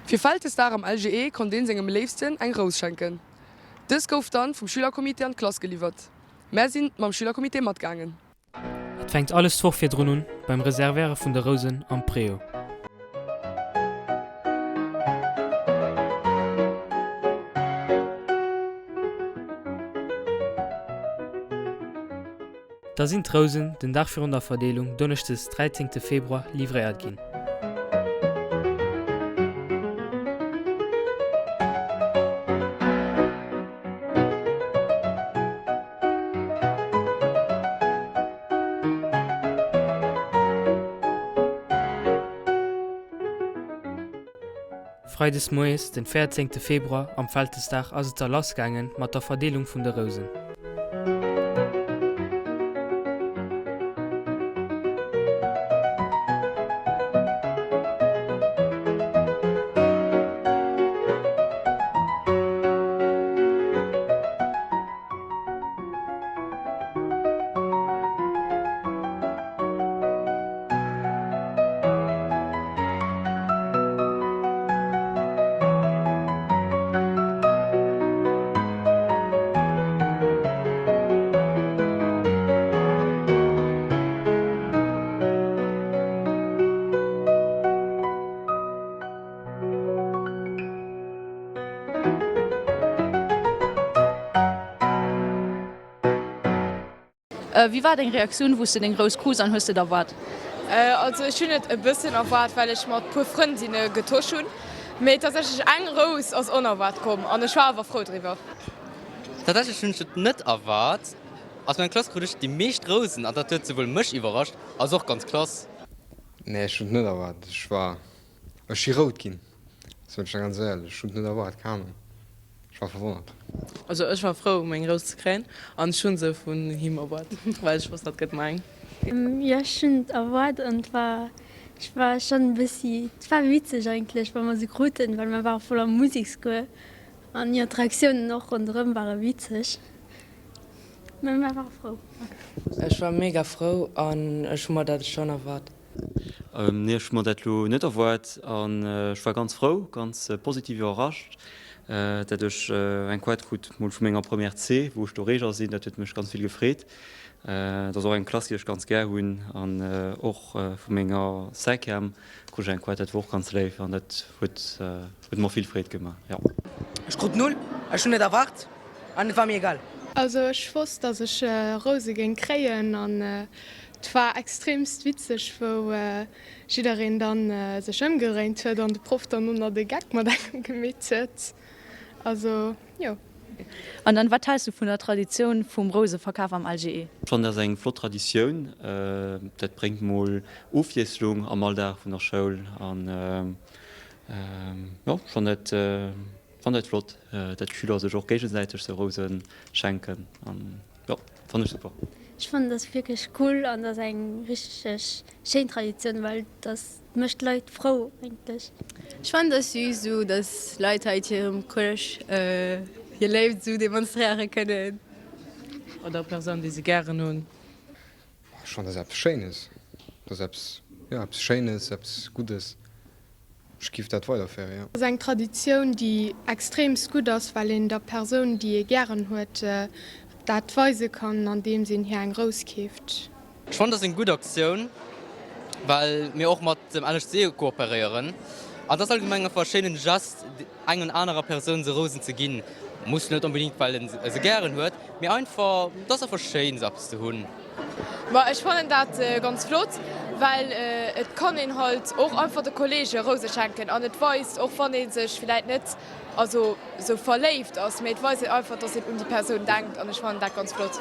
Fir Vältesdag am LGE konnt een sengem Léifsten eng Rous schenken. Dës gouf dann vum Schülercomité an d'Klass geliwwert. Mär sinn mam Schülercomité matgaangen. Et fänkt alles d'Woch virdrun un beim Reservéiere vun de Rousen am Préau. Da sinn d'Rousen den Dag virun der Verdeelung, Donneschdes 13 Februar, livréiert ginn. Freides moies, den 14 Februar, am Vältesdag ass et da lass gaangen mat der Verdeelung vun de Rousen. Wéi war deng Reaktioun wou s de deng Rous krus an hues de et erwaart? Also ech hunn et e bëssen erwaart, well ech mat puer Frëndinne getosch hunn, mee tatsächlech eng Rous ass onerwaart komm an ech war awer frou driwwer. Tatsächlech hunn ech et net erwaart. Aus menger Klass krut ech déi meescht Rousen an dat huet souwuel mech iwwerrascht als och d'ganz Klass. Nee ech hunn et net erwaart, ech war, ech si rout ginn, soen ech der ganz éierlech, ech hunn et net erwaart, keen Ahnung. Ech war verwonnert. Also ech war frou meng Rous ze kréien an ech hunn se vun him erwaart, well ech wosst dat gëtt mer eng. Jo ech hunn et erwaart an et war ech war schonn e bëssi, et war witzeg eigentlech wa mer se kruten, well mer ware voll am Musekscours an jo d'Reaktiounen och ronderëm ware witzeg, mä mer ware frou. Ech war mega frou an ech hu mer dat schonn erwaart. Nee, ech hu mer dat lo net erwaart an ech war ganz frou, ganz positiv iwwerrascht, dat ech eng Couette krut, mol vu menger Première C, wou ech do Régent sinn. Dat huet mech ganz vill gefreet. Dat ass och eng Klass, déi ech ganz gär hunn an och vu menger Cinquième krut ech eng Couette, dat war och ganz léif an dat huet mer vill Freed gemaach, jo. Ech krut null, ech hunn et erwaart an et war mir egal. Also ech wosst dass ech Rouse géing kréien an et war extremst witzeg wou jiddereen dann sech ëmgedréint huet an de Proff dann och nach de Geck mat engem gemeet huet. Also jo. An dann, wat häls du vun der Traditioun vum Rouseverkaf am LGE? Ech fannen dat ass eng flott Traditioun. Dat bréngt mol Ofwiesslung am Alldag vun der Schoul an jo, ech fannen dat Fannen et flott dat d'Schüler sech och géigesäiteg sou Rousen schenken an jo fannen ech super. Ech fannen dat wierklech cool an dat ass eng richteg schéin Traditioun, well dat mécht d'Leit frou eigentlech. Ech fannen dat süß sou dass Leit halt hirem Crush hir Léift sou demonstréiere kënnen. Oder Persoun déi se gären hunn. Ech fannen dat ass eppes Schéines, dat ass eppes, jo eppes Schéines, eppes Guddes. Ech giff dat weiderféieren, jo. Ass eng Traditioun déi extremst gutt ass, well een der Persoun déi ee gären huet dat weise kann andeems een hir eng Rous keeft. Ech fannen dat ass eng gutt Aktioun, well mir och mat dem LHC kooperéieren an et ass allgemeng einfach e schéinen Gest engen anerer Persoun sou Rousen ze ginn. Muss net onbedingt well en se gären huet, mee einfach et ass einfach schéin sou eppes ze hunn. Ma ech fannen dat ganz flott, well et kann een halt och einfach de Kollege Rouse schenken an et weist, och wann ee sech villäit net also sou verléift ass, mee et weist een einfach, dass een un déi Persoun denkt an ech fannen dat ganz flott.